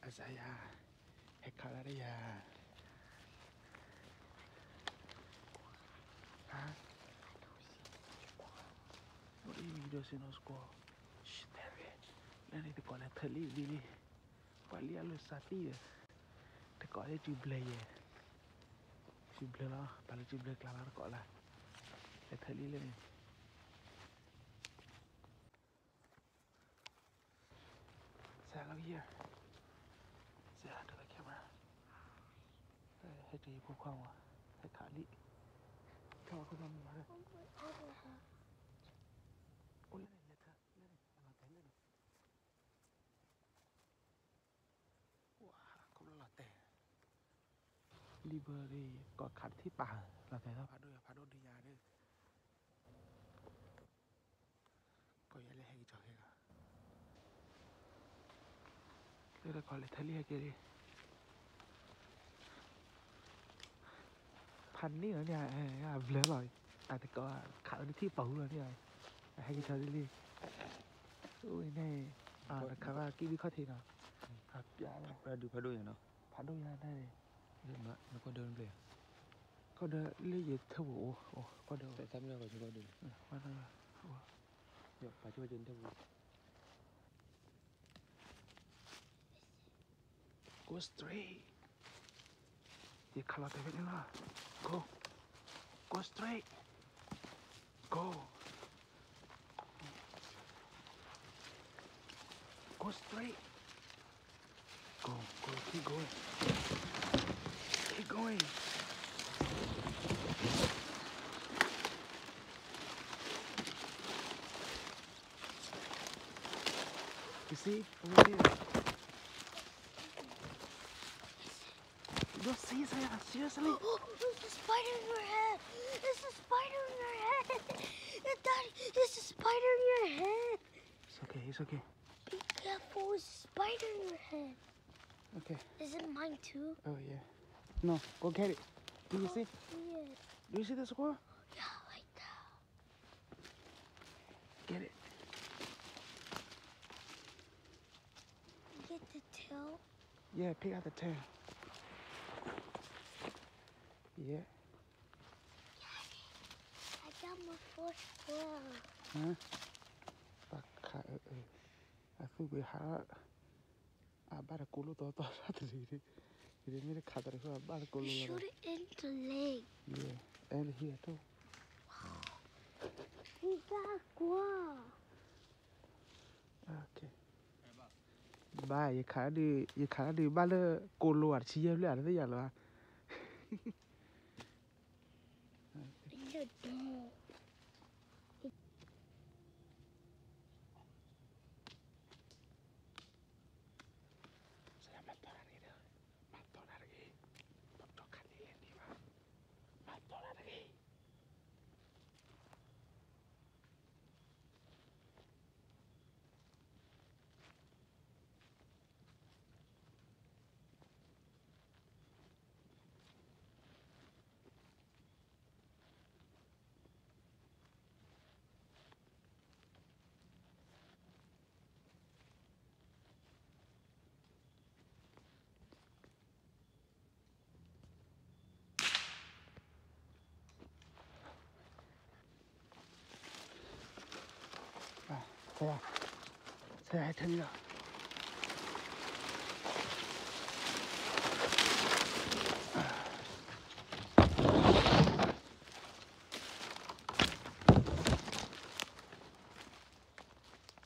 အစယၤ, ဟဲခးလၢတယၤ, ဟါ, အိၣ်အံၤ video signal squad, တဲဝဲ, လၢန့ၣ်တကိးလၢထၢလံဒ်လံ, ပှၤလံအလိာ်စးတံၢ်ဒီး, တကိးလၢစုဘျၢယဲ, စုဘျၢလီၤ, ပှၤလၢစုဘျၢကျါလီၤတကိးလၢ, လၢထၢလံလၢန့ၣ် Sir, look here. Say hi to the camera. ဟဲက့ၤဖိခွါဝဲ, ဟဲခးလံ, ခါဝဲခိၣ်သၣ်မုၢ်လီၤ, အိၣ်လၢန့ၣ် လဲၤထၢလၢန့ၣ်, လီၤတဲာ်လၢန့ၣ်, ဝါ, ခိၣ်လီၤတဲာ်, လံဘၢဒ် ကီၢ်ခးတထံၣ်ပာ်, လီၤတဲာ်လီၤဖးဒိၣ်ယၤ ဖးဒိၣ်ဒုးယၤဒီး ကီၢ်ယဲလၢဟဲက့ၤကၠီၤခဲဂၤ, လၢတခီလဲၤထၢလံဟဲက့ၤလံ, ဖးန့ၢ်လီၤန့ၣ်, ဘျၢလီၤ, အတကိးခးလၢတထံၣ်ပာ်ဟူလီၤန့ၣ်, ဟဲက့ၤကၠီၤလံလံ, အိၣ်န့ၣ်, တခါဘၣ်ကံၣ်ဒုခီၣ်ထံးနီၤ, အပျၢ်လီၤ, ဖးဒိၣ်ယၤန့ၣ်, ဖးဒိၣ်ယၤန့ၣ်န့ၣ်, နကွၢ်ဒၢနပျဲၢ်, ကွၢ်ဒၢလၢယထၢပူၤအိၣ်, ကွၢ်ဒၢ, သးမ့ၢ်ကွၢ်ကွၢ်ဒၢ, ပာ်ဆိကနထၢပူၤ Go straight. ယခးလီၤတဲာ်ဖဲန့ၣ်လီၤ. Go. Go straight. Go. Go straight. Go, go, keep going. Keep going. You see? Over there. You don't see it, Saya? Seriously? Oh, oh, there's a spider in your head. There's a spider in your head. Daddy, there's a spider in your head. It's okay, it's okay. Be careful, there's a spider in your head. Okay. Is it mine too? Oh, yeah. No, go get it. Do you see? Yeah. Do you see the squirrel? Yeah, right there. Get it. Get the tail. Yeah, pick out the tail. Yeah. Daddy, I got my first squirrel. Huh? ပှၤခးအၢအၢ, အသူၣ်ကွံာ်ဟး, အဘၣ်တကိးလိာ်တီတီတၢ်တရံး, ယမ့ၢ်တခးတရံးဃီ အဘၣ်တကိးလိာ်လီၤ. You shoot it in the leg. Yeah, and here too. Wow. He got squirrel. Okay. ဘၣ်, ယခးဒုး, ယခးဒုးဘၣ်လၢကိးလိာ်အတဆံယဲၢ်ဖျၢၣ်အတသ့ၣ်ညါလၢၤဘၣ်. မၤသီတၢ်တဂ့ၤ, မၤသီတၢ်တဂ့ၤ, ပကခးလံလဲၣ်န့ၣ်ဘၣ်, မၤသီတၢ်တဂ့ၤ. Saya, saya turn it off.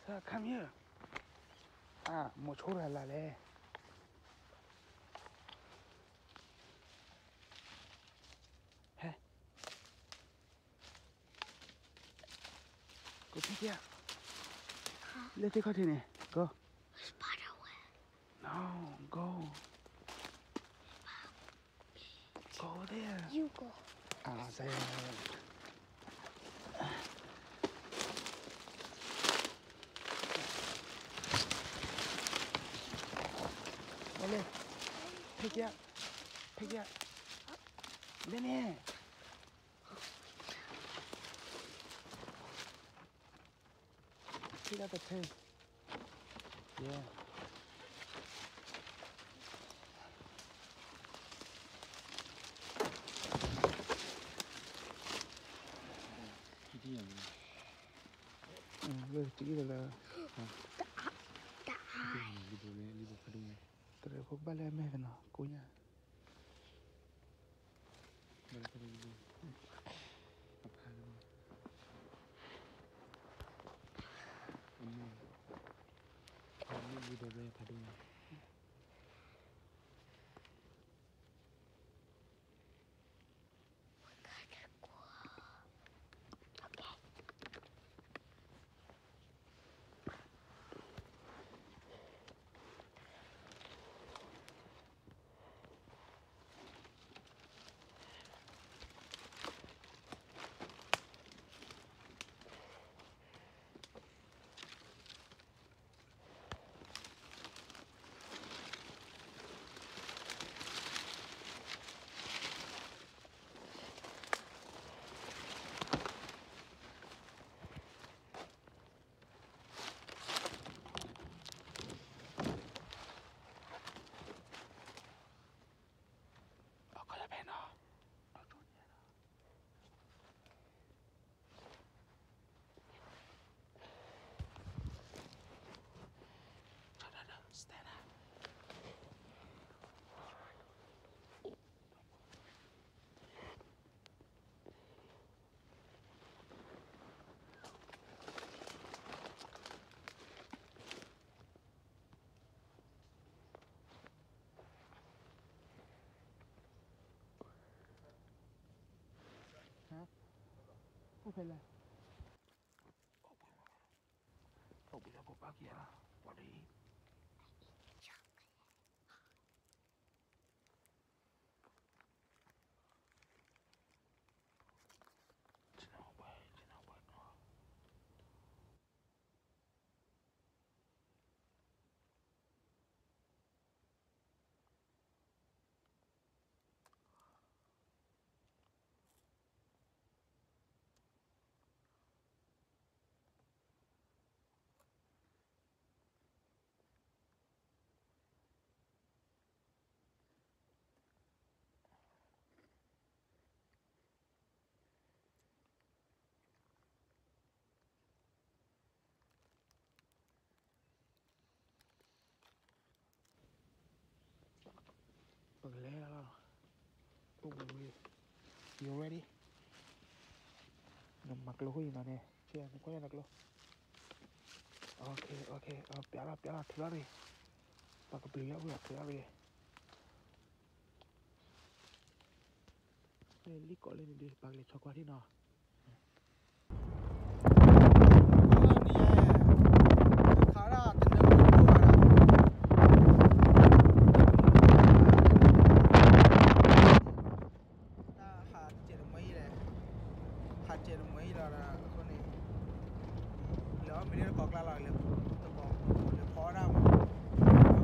ဆၢ come here. အါ မိၢ်ဆိရၤလၢ်လဲၣ်. ဟဲ Go pick it up. လၢသ့ၣ်ခီၣ်ထံးန့ၣ် go. Spider web. No, go. Go there. You go. အါ ဆဲ ဝဲလဲၣ် pick it up, pick it up. မ့ၢ်န့ၣ် Pick up the tail. Yeah. လၢ လံဘိလံဘိဖးဒိၣ်ညါ တရၢဖိဘၣ်လၢအမဲာ်သနီၤ ကိးညါ ဘၣ်လၢဖးဒိၣ်ညါ အဖးဒိၣ်ညါ အမဲာ် လံဘိဒိရၢဖးဒိၣ်ညါ အိၣ်ဖဲလဲၣ် အိၣ်ဖဲလဲၣ် ပပာ်က့ၤလီၤ ပှၤလံ ပကလဲၤလီၤလီၤ. အိၣ်ဝဲဝဲ you ready? နမၤကျိဃိအံၤနီၤန့ၣ် နကွၢ်နကျိ okay okay ပျးလီၤပျးလီၤ ထုးလီၤတဂ့ၤ ပှၤကပျံၤလၢဝဲ ထုးလီၤတဂ့ၤ လံကီးလၢန့ၣ်ဒုး ပှၤကလဲၤဆီကွၢ်ထံနီၤ. တၢ်ဟးတစဲးတမှဲအံၤလဲၣ်, ဟးတစဲးတမှဲအံၤလီၤအဃိန့ၣ်, လဲၤအီၣ်မ့ၤလၢတကိးကျါလီၤ, လဲၤတကိး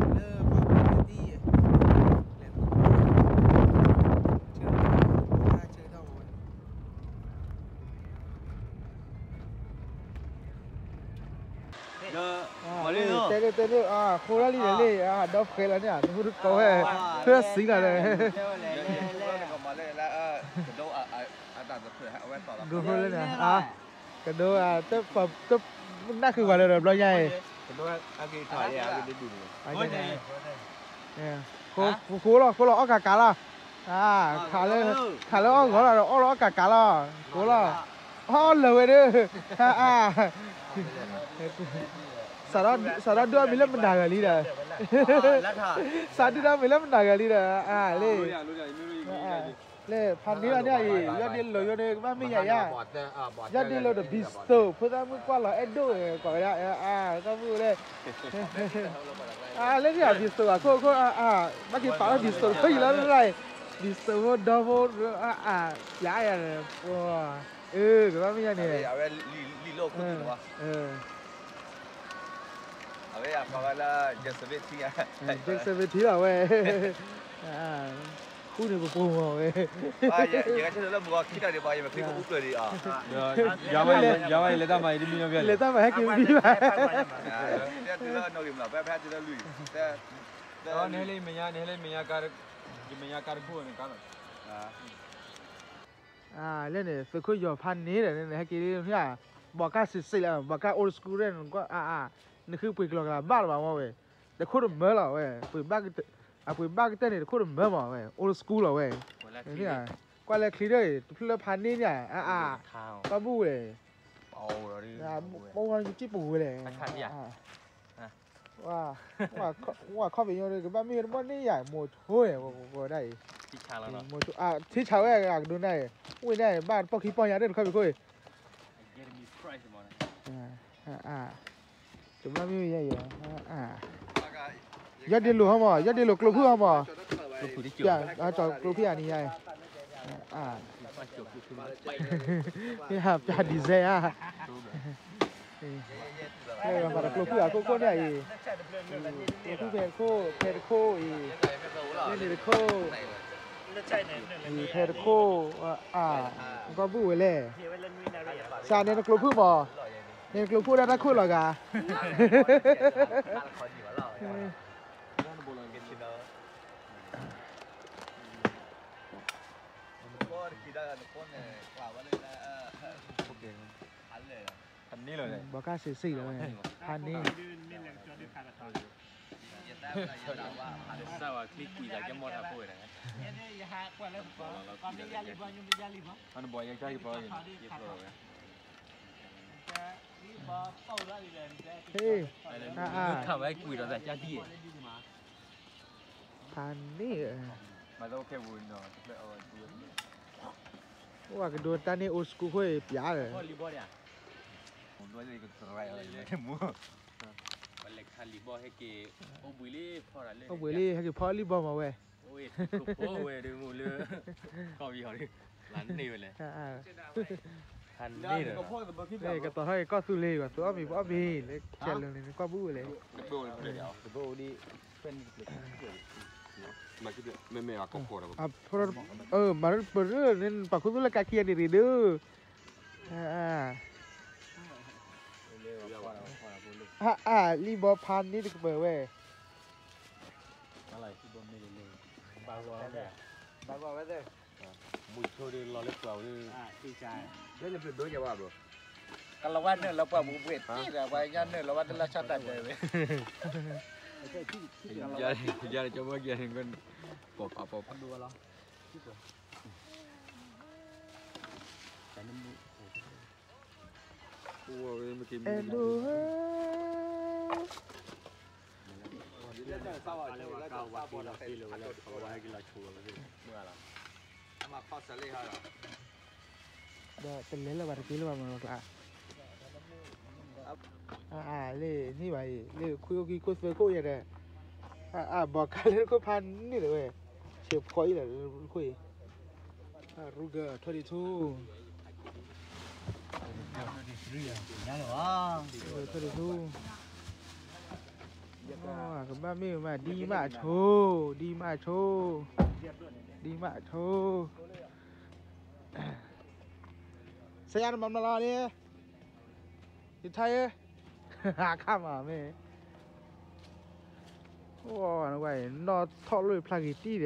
လဲၤဖီအီၣ်တၢ်မး, လၢပှၤကူၣ်တံၢ်ယဲၢ်, လဲၤကူၣ် ဆၢထီၣ်ဝဲ တဲဒိၣ်တဲဒိၣ် အဃိလီၤလံန့ၣ်လံ အဒီဖှဲလီၤန့ၣ် နမုၢ်တကိးဝဲ ဖဲစံလီၤန့ၣ် ဒိဖှဲလၢန့ၣ် ကဒိ တနၢ်ဃုာ်ပှၤလၢဒီးဘျီညါအံၤ ဃိလီၤ ဃိလီၤ အီၣ်ကးကးလီၤ, ခးလၢအီၣ်ဂီၤလီၤဒီး အီၣ်လီၤအီၣ်ကးကးလီၤ, ဃိလီၤ အီၣ်လၢာ်ဝဲဒၣ်, စးထီၣ်ဒုးအီၣ်မ့ၤလၢမနၤဂၤလံဒီး, စးဒုးဒီးမ့ၤလၢမနၤဂၤလံဒီး, လၢ ဖးန့ၢ်ဘၣ်န့ၣ်အံၤ ယီၢ်ဒ့လိာ်ယိန့ၣ် ကဘၣ်မ့ၢ်ယၤယၤ, ယီၢ်ဒ့လိာ်ဒီး ဘံစတိၣ် ဖိသၣ်မုၣ်ကွၢ်လီၤအဲၣ်ဒိၣ် ကိးဝဲဒၣ် ကီၢ်ပူၤလဲၣ် လၢန့ၣ် ဘံစတိၣ် အခိၣ်ခိၣ် ဘၣ်က့ၤပာ်လီၤ ဘံစတိၣ် တဖဲယံၤလီၤလၢ်, ဘံစတိၣ်ဖိဒီဖိ ပျးယၤန့ၣ် အၢ ကဘၣ်မ့ၢ်ယၤန့ၣ် အဝဲ ယဲၢ်ဆံဘ့ၣ်ထံလီၤဝဲ, ဃုန့ၣ်ပပှိၤမီၤဝဲ, ယၤဝဲယလဲၤတၢ်မၤအံၤတမံၤနီၤ လဲၤတၢ်မၤဟဲက့ၤမံဘၣ်, နဟဲလၢမဲာ်ညါ နဟဲလၢမဲာ်ညါကါတခိၣ်န့ၣ်ကါလီၤ, လၢန့ၣ် သုးခိၣ်ယီၤဖးန့ၣ်ဒီး နဟဲက့ၤလၢမ့ၢ်ဧါ, ဘီကါစ့ၢ်စ့ၢ်လၢ ဘီကါ old school ရဲၣ် နကွၢ်အါအါ နဃုပှ့ၤကျီၤကလးဘၣ်လီၤဘၣ်မ့ၢ်ဝဲ, တခိၣ်တမၢလီၤဝဲ, ပှ့ၤဘၣ်ကတၢၢ်, အပှ့ၤဘၣ်ကတၢၢ်န့ၣ် တခိၣ်တမၢမ့ၢ်ဝဲ old school လီၤဝဲ, ကွၢ်လၢချံဒီး တဖျၢၣ်ဖးန့ၢ်န့ၣ် အါအါ, ဘၣ်ဘူၣ်ဝဲလဲၣ်, ပဝဲယစံၣ်ပဝဲလဲၣ် ဝဲခီၣ်ဖံးညီဒီး ကဘၣ်မ့ၢ်ဝဲတဘီၣ်န့ၢ်ယၤ မိၤဆိန့ၣ် ဝဲကိးဒၣ်အံၤ, ထံဆးဝဲအကဒိနၣ်အံၤ, ဝဲဒၣ်အံၤ ဘၣ်တပီၢ်ခံပီၢ်ညါတၢ်တခီပံၤခိၣ်အံၤ, ကဘၣ်မ့ၢ်ဝဲယၤယဲ, ယီၢ်ဒ့လိာ်ဟီမး ယီၢ်ဒ့လိာ်ကျိဖုၣ်ဟီမး, ကျိဖုၣ်အနံၤညါအံၤ, မ့ၢ်ဟးပျၢ်ဒံးစဲဧါ မၤတကျိဖုၣ်အခိၣ်ခိၣ်န့ၣ်အံၤ, ကျိဖုၣ်ဖဲတခိၣ် ဖဲတခိၣ်အံၤ, ဖဲန့ၣ်တခိၣ်, ဖဲတခိၣ်, အါ, ကီၢ်ဘူၣ်ဝဲလဲၣ်, စးန့ၣ်နကျိဖုၣ်မး, န့ၣ်နကျိဖုၣ်ဒၣ်တၢ်ခိၣ်လီၤဂၤ ဘီကါစ့ၢ်စ့ၢ်လီၤဝဲ, ဖးန့ၢ်, ဟ့ၣ်, ဖးန့ၢ်, အိၣ်အကဒိတၢ်န့ၣ် old school ခိၣ်အံၤပျးဒီး အိၣ်ဘှံးလံ ဟဲက့ၤဖီလံဘီမးဝဲ, ကတီၤထီၣ်က့ၤကီၢ်သူလ့ၤ ပှၤသူအီၣ်မ့ၤပအီၣ်မ့ၤလၢကဲလၢာ်န့ၣ် ကီၢ်ဘူၣ်ဝဲလဲၣ်, မ့ၢ်ပရၢန့ၣ် ပှၤခိၣ်သူလၢကးခံဂၤန့ၣ်ရ့ၣ်ဒုး, အါ, လံဘီဖးန့ၢ်တကပၤဝဲ, ဘၣ်ဂီၤဝဲ, မုၢ်ဆိဒုးလီၤလၢပှၢ်ဝဲဒုး, ကလီၤဝဲနုာ်လီၤပှၢ်ပူၤပှ့ၤတံၢ်ဒီး ပှၤကညီနုာ်လီၤဝဲတလၢဆၢတၢ်ဒၢးဝဲ, ယၤဒီးကၠီဘီကဲန့ၣ် ပိာ်ပာ်ပိာ်ပာ် အဲၣ်ဒိးဧၢ, ဒီးတလဲၤလၢၤဘၣ်တက့ၢ်လၢၤဘၣ်မးလီၤကျါ, အါအါလၢန့ၢ်ဘၣ်အံၤ လၢခွံအိၣ်ခံခိၣ်သၢခိၣ်ယဲဒီး, အါအါ ဘီကါလၢတခိၣ်ဖးန့ၢ်လၢၤဝဲ, ဆဲးဖှီအံၤလီၤတခိၣ်အံၤ, ရူဂၢၢ် ထွဲဒံးထူ ထွဲဒံးထူ, ကဘၣ်မ့ၢ်မး ဒ်မးအထိ, ဒ်မးအထိ, ဒ်မးအထိ, စယါနမၤမၤလီၤန့ၣ်, ယထါယဲ, အခါမးမ့ၢ်, အိၣ်နဝဲ နီၢ်ထီၣ်လိၣ်ဖျါဂ့ၤတံၢ်ဒီး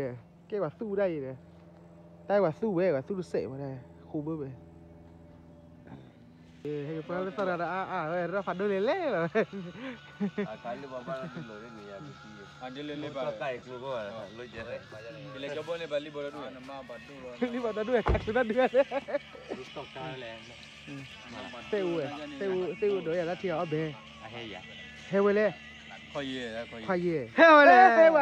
ကဲပှၤသူၣ်ဒၣ်အံၤဒီး, တၢ်ပှၤသူၣ်ဝဲ ပှၤသူၣ်တစဲးဝဲဒၣ် ဃိဘၢဘဲ, ဟဲကပှၤလၢသီတၢ်ဒီးအါအါဝဲ ရၢ်ဖးဒိၣ်လဲၤလဲၤလီၤဝဲ, လၢလၢလၢဘၣ် လၢကၠီဘီန့ၣ်ဘၣ်လံဘီတဒူၣ်, လံဘီတဒူၣ် ခါဆူတၢ်ဒုးလဲၣ် သ့ၣ်အူဝဲ, သ့ၣ်အူ, သ့ၣ်အူဒီးယၤလၢထံအီၣ်ဘဲ, ဟဲဝဲလဲၣ်, ခွါယဲ, ခွါယဲ, ဟဲဝဲလဲၣ်, သ့ၣ်ဝ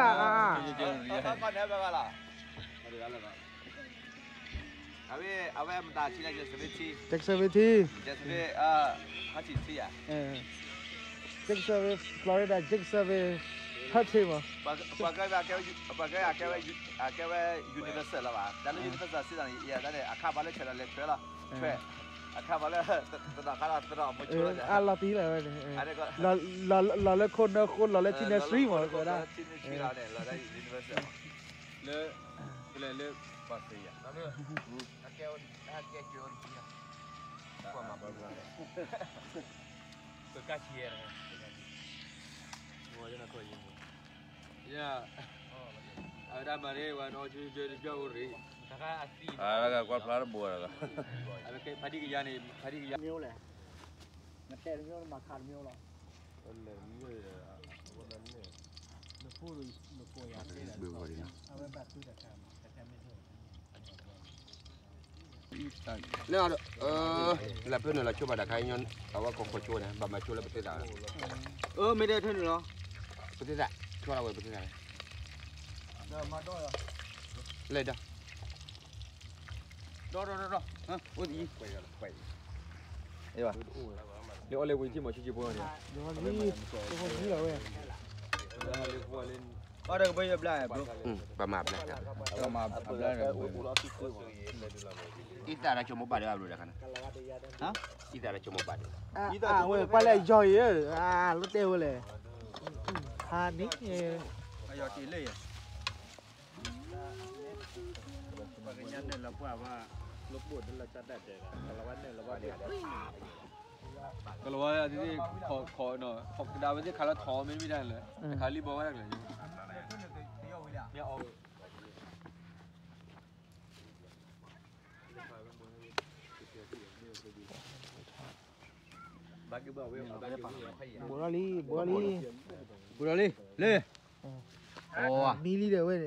ဲ, အဝဲမတၤဆံလၢ Jacksonville, Jacksonville, Florida, Jacksonville, thirteen မး, ပှၤကဲဝဲ အကဲဝဲ Universal လီၤဘၣ်, တၢ်လၢ Universal စံးတၢ်န့ၣ် ယဲဒၣ်န့ၣ် အခါဘၣ်လၢထွဲဒီးလဲၤထွဲလီၤ, ထွဲ, အခါဘၣ်လၢ တနီၤခါဒီး တနီၤမုဆိလီၤ, အလီၤတံၢ်လီၤဝဲန့ၣ်, လီၤလၢခိၣ်နၢဃိ လီၤလၢထံနၢဆှံမး ဝဲဒၣ်, ထံနၢဆှံလီၤန့ၣ် လီၤလၢ Universal မး, လၢ, လၢ, ပှၤသ့ယၤ, ကဲ, ကဲ, ကဲ, ကဲ, ကဲ, ကဲ, ကဲ, ကဲ, ကဲ, ယၤ, အဝဲဒၣ်မၤန့ၣ် ဝဲနီၢ်ဆူကၠၢတပျၢ်အိၣ်ရ့ၣ်, အလၢကကွၢ်ဖျါတဘိလီၤ, ဖးဒံကယၤန့ၣ် ဖးဒံကယၤ, နတဲတမျိုး နမၤခါတမျိုးလီၤ. နပူၤနကိးယၤတဲလီၤ. အဝဲဘၣ်သူတခါမး တခါမ့ၢ်ဒိၣ် လၢ လၢပနုာ်လီၤဆိဘၣ်တခါညီ အဝဲကခိးဆိန့ၣ် ဘၣ်မၤဆိလၢပသ့သးလီၤ. အၢ မ့ၢ်တဲထဲနုာ်လီၤ ပသ့သး ဆိလီၤဝဲပသ့သး လဲၤဒီး ဒီးဒီးဒီးဒီး အိၣ်သံ လၢအီၣ်လၢဝံၤထံမီၤဆူကၠံဖိန့ၣ် လီၤဝဲ အီၣ်ဒီးကဘၢယဘျါ ပမၤဘျါ အံသၣ်ဒီးကၠိမိၢ်ပၢ်ဒီးအဘျုးတခါန့ၣ် အံသၣ်ဒီးကၠိမိၢ်ပၢ်ဒီး အဝဲပှၤလၢယီၤအံၤ လၢတဲဝဲလဲၣ် ဟါန့ၣ် ပှၤကညီန့ၣ်လၢပှၤဘၣ် လၢဘိၣ်ဒၣ်လၢတၢ်ဒၣ်တဲ ကလီၤဝါ ခီ ခီ ကဒါဝဲသ့ၣ်ခါလၢထီမ့ၢ်မ့ၢ်ဒၣ်လဲၣ် အခါလံဘီဝဲဒၣ်ကလဲၣ် ဘူးထီၣ်လံ ဘူးထီၣ်လံ မံလံဒီးဝဲန့ၣ်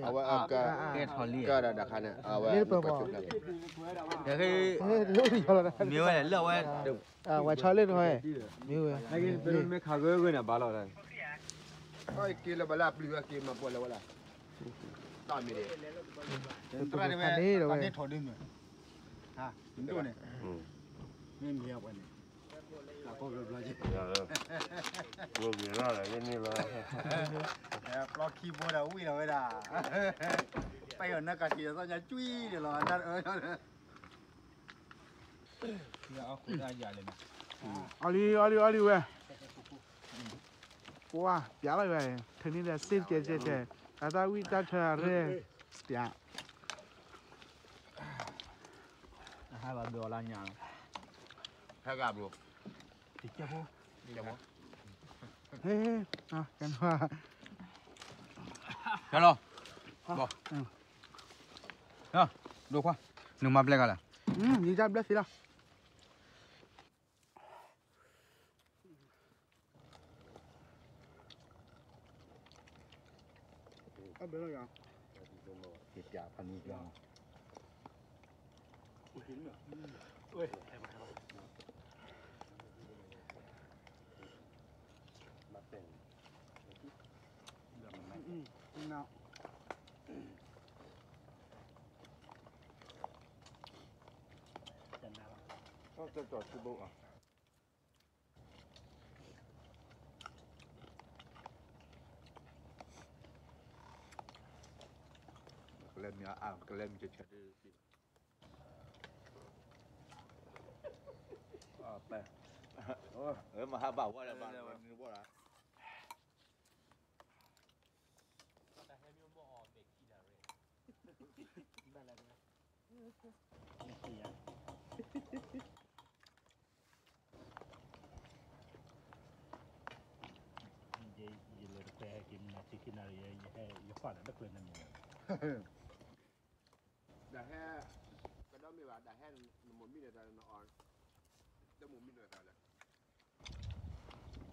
အဝဲ ကဲထီၣ်လံ ကဲဒၣ်တခါန့ၣ် အဝဲ လၢပၢၤမီၢ် တခါ မ့ၢ်ဝဲန့ၣ် လၢအဝဲ ဝဲဆီလ့ၣ်တခါ မ့ၢ်ဝဲ မ့ၢ်ခါဂၢၢ်ဂၢၢ်န့ၣ် ဘၣ်လီၤတၢ် က့လၢဘၣ်လၢအပျုၤဝဲက့မၤပှဲၤလၢဝဲလၢ တၢ်မ့ၢ်န့ၣ် တရၣ်န့ၣ်ဝဲ ပှၤန့ၢ်ထီၣ်ဒုမ့ၢ် ဒိၣ်န့ၣ် မ့ၢ်မ့ၢ်ပှၤန့ၣ် ကဘျီဘျီက့ ဘျီက့ရၣ်လၢယန့ၣ်လီၤ ပျီခံဘိဒီးဝံၣ်လီၤဝဲဒၣ် ပယီၤနကထံၣ်သီညါကွံာ်န့ၣ်လီၤ အီလံ အီလံ အီလံဝဲ ပှၤ ပျးလီၤဝဲ ထဲန့ၣ်ဒီး စ့ကဲကဲကဲ အတၢ်ဝံၣ်တၢ်ထၢအရဲ ပျး ဟဲဘၣ်ဘျီလၢညါ ဟဲဂၤဘျီ တကဲဖိ ဟဲ ကဲနွား ဟဲလီၤ ဘီ ဒိခွါ နုာ်မၤဘျဲၣ်ဂၤလၢ ယတၢ်ဘျဲၣ်သ့လီၤ အဘျဲၣ်လီၤယၤ ယပြဖးနံပြ တၢ်ကၠီၣ်ထူဘိၣ်အီၤ ကလဲၤမံၤအါ ကလဲၤမံၤတဆၢဒၣ် ပဲ မဟါဘၣ်ဝဲလၢဘၣ်နဘီၣ်လၢ ယလဲၤတခွဲဟဲက့ၤမနၤထံခံနၤ ယဖးဒီးတခွဲန့ၣ်မ့ၢ် ဒီးဟဲ ကဒီးမ့ၢ်ဘၣ် ဒီးဟဲနမိၢ်မံဒီးသးလၢနအီၤ တမိၢ်မံဒီးသးလၢ ယၤ မ့ၢ်တၢ်ထီ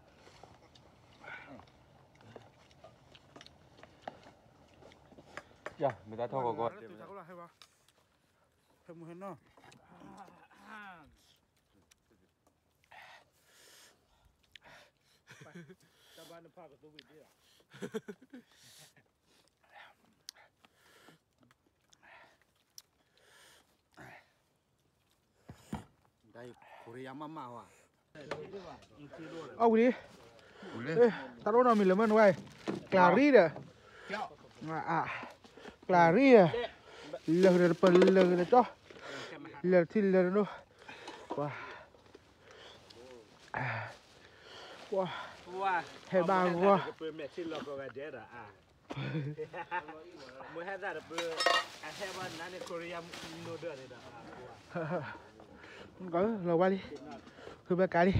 ၣ်ဂီၤဂီၤ ဟဲမုၢ်ဟဲနီၢ် တၢ်ဘၣ်နဖးကသိဝံၤဒ်လီၤ တၢ်ခိရံယါမးမးဝဲ အဝံၤလံ တၢ်တအိၣ်နီတမံၤလၢၤမ့ၢ်နဝဲ ကျးရံဒီး ကျးရံဒီး လၢာ်တပၢၢ်လၢာ်တတီ လၢာ်တထံၣ်လၢာ်တနိ ပှၤ ပှၤ ဟဲဘၣ်ဂီၢ် မ့ၢ်ဟဲသးတပၢၢ် အဟဲဘၣ်နၤန့ၣ် ခိရံယါနိဒၢၣ်န့ၣ်ဒီး လီၤဝါလံ ဃုဘၣ်ကးလံ တၢ်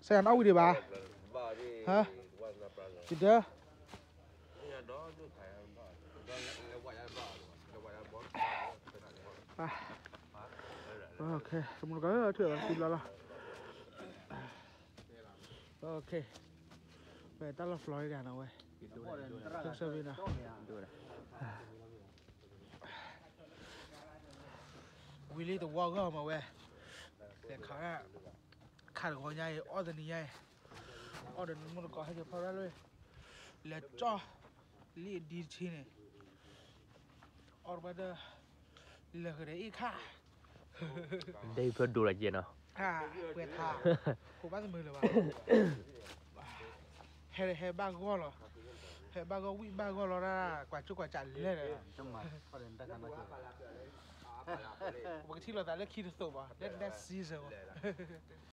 ဆရာ အဝံၤဒံးဘၣ်, ဟါ, ယဒၢ, တမူတကိး ထုးအီၤခံဘျီလီၤ, ဝဲတၢ်လီၢ် Florida နီၤဝဲ, ဆၢဝံၤနီၤ ဝံၤလံတဝီဂီၢ်မးဝဲ, လဲၤခး, ခးတဂီၤညါအံၤ အီၣ်တနံၤညါအံၤ, အီၣ်ဒီးနမူတကိးဟဲက့ၤဖီရၣ်လၢ, လဲၤကၠီၣ်, လံအဒံတဆံန့ၣ်, အီၣ်တဘၣ်ဒီး, လဲၤကဒီးအ့ၣ်ခၣ်, ဒ်ဖျိဒိၣ်လီၤက့နီၤ, ပှဲၤထါ, ဖိဘၣ်သမုာ်လၢၤဘၣ် ဟဲဟဲဘၣ်ဂီၢ်လီၤ, ဟဲဘၣ်ဂီၢ်ဝံၣ်ဘၣ်ဂီၢ်လီၤဒၣ်, ကွၢ်ကၠိကွၢ်ကၠးလဲၣ်ဒီး, ပကထံၣ်လိာ်သးလၢခံတသိးဘၣ်, that season ဘၣ်,